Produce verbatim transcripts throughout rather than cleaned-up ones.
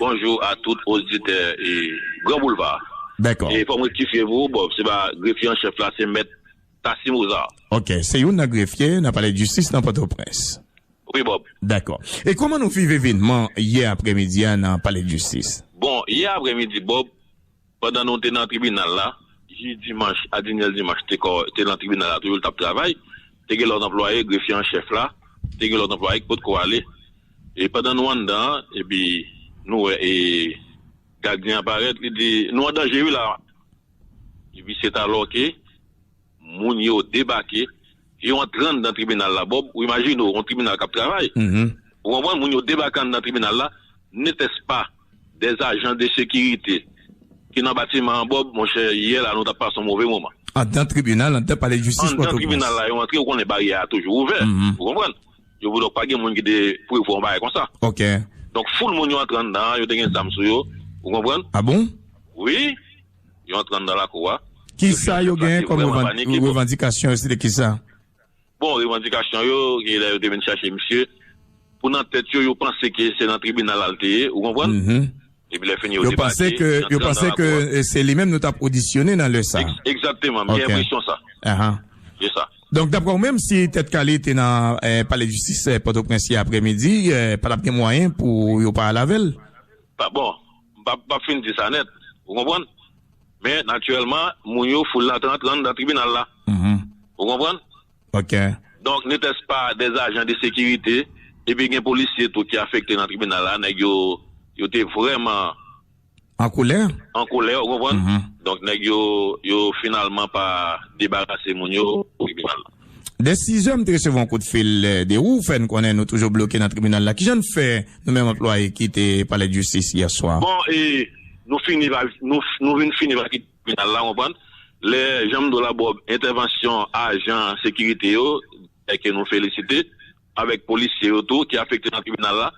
Bonjou a tout oditè e Gran Boulva. Dakò. E fò m rektifye pou ou, Bob, se pa grefye an chèf la, se mèt Tassim Ozar. Ok, se youn nan grefye nan Palè Jistis nan Pòtoprens. Wi, Bob. Dakò. E kòman nou viv evènman yè aprèmidi a nan Palè Jistis? Bon, yè aprèmidi, Bob, pandan nou te nan tribinal la, jij Dimanch, Adinèl Dimanch te kò, te nan tribinal la toujou, l t ap travay. Te gen lòt anplwaye, grefye an chèf la, te gen lòt anplwaye ki potko ale. E pandan nou anndan an, epi nou wè e gadyen an parèt, li di, "Nou an danje wi la." Epi se talò ke moun yo debake, yo antre anndan tribinal la, Bob, ou imajine w, yon tribinal k ap travay. Mhm. Ou konprann, moun yo debake anndan tribinal la, n'était-ce pas des agents de sécurité ki nan batiman an, Bob, monchè, yè la, nou t ap pase yon move moman. Anndan tribinal, anndan Palè Jistis Pòtoprens. Anndan tribinal la, yo antre, ou konnen baryè a toujou ouvè. Mhm. Ou konprann? Yo pou dòk pa gen moun ki te prevwa yon bagay konsa. Ok. Donk, foul moun yo antre anndan an, yo te gen zam sou yo. Ou konprann? Ah bon? Wi. Yo antre anndan lakou a. Kisa yo genyen kòm revandikasyon yo, se de kisa? Bon, revandikasyon yo, gen lè yo te vin chache misye. Pou nan tèt yo, yo panse ke se nan tribinal la l te ye, ou konprann? Mhm. Epi lè fini, yo debake, yo antre anndan lakou a. Yo panse ke, eh, se li menm nou t ap odisyone nan lè sa. Egzakteman, m gen enpresyon sa. Ahan. Se sa. Donk, daprè w menm, si Tèt Kale te nan, eh, Palè Jistis, eh, Pòtoprens yè aprèmidi, eh, pa t ap gen mwayen pou yo pa al avè l? Pa bon, m p ap, m p ap fin di sa nèt, ou konprann? Men, natirèlman, moun yo, foul la te antre anndan tribinal la. Mhm. Ou konprann? Ok. Donk, n'était-ce pas des agents de sécurité, epi gen polisye tou ki afekte nan tribinal la, nèg yo, yo te vrèman an kolè? An kolè, ou konprann? Mhm. Donk, nèg yo, yo finalman pa debarase moun yo tribinal la. Dè sizè, m te resevwa yon kout fil, eh, de ou, fè n konnen nou toujou bloke nan tribinal la. Kijan n fè, nou menm anplwaye ki te Palè Jistis yè swa? Bon, e, nou fini pa, nou, nou vin fini pa kite tribinal la, konprann? Lè, jan m di w la, Bob, entèvansyon ajan sekirite yo, e ke nou felisite, avèk polisye yo tou ki afekte nan tribinal la,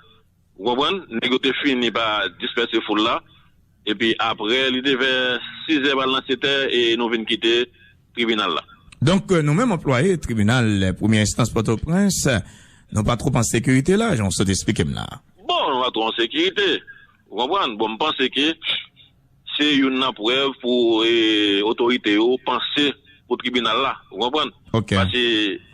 ou konprann? Nèg yo te fini pa dispèse foul la. Epi apre, li te vè sizè pral nan setè e nou vin kite tribinal la. Donk, nou menm anplwaye tribinal, eh, premyè enstans Pòtoprens, nou pa twòp an sekirite la, jan w sot esplike m la. Bon, nou pa twòp an sekirite. Ou konprann? Bon, m panse ke se youn nan prèv pou, eh, otorite yo panse pou tribinal la. Ou konprann? Ok. Paske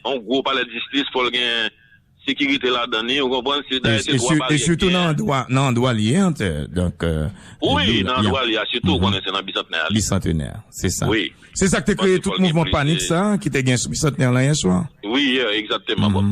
yon gwo palè de jistis, fò l gen sekirite ladan li, ou konprann? Se dayè se twa baryè ki gen. E sitou nan andwa, nan andwa li ye, an, donk, eh, wi, nan andwa li a, sitou, ou konnen se nan Bisantenè a li. Bisantenè, se sa. Wi. Se sa k te kreye tout mouvman panik sa, ki te gen sou Bisantenè la yè swa. Wi, yè, egzakteman, bon.